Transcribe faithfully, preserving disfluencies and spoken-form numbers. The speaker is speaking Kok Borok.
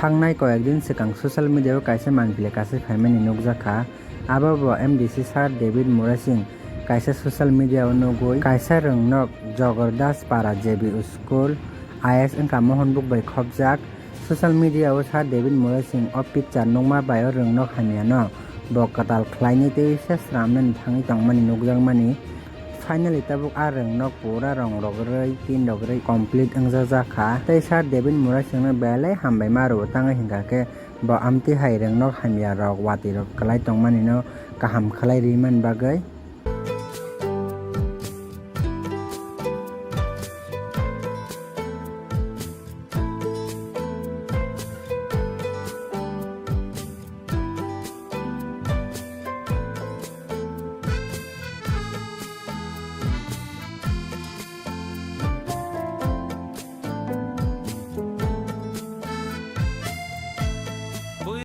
Thangnai koyek din swkang social media o kaisa manpili kasui phaimani nukjakha. Abo bo M D C Sir David Murasing kaisa social media o nugwi kaisa rwngnok Jogordas Para J B School I S wngkha Mohonbuk bai khopjak. Social media o Sir David Murasing o picture nukma bai o rwngnok hamyano bo kwtal khlainai tei se sramnani thangwi tongmani nukjakmani. Finally tabuk a rwngnok pura rong rogwi tin rogwi complete wngjak jakha tei Sir David Murasingno belai hambai ma rwo tangwi hinkha khe bo amtwi hai rwngnok hamya rok watwi rok kwlai tongmani no kaham khlai rimani bagwi.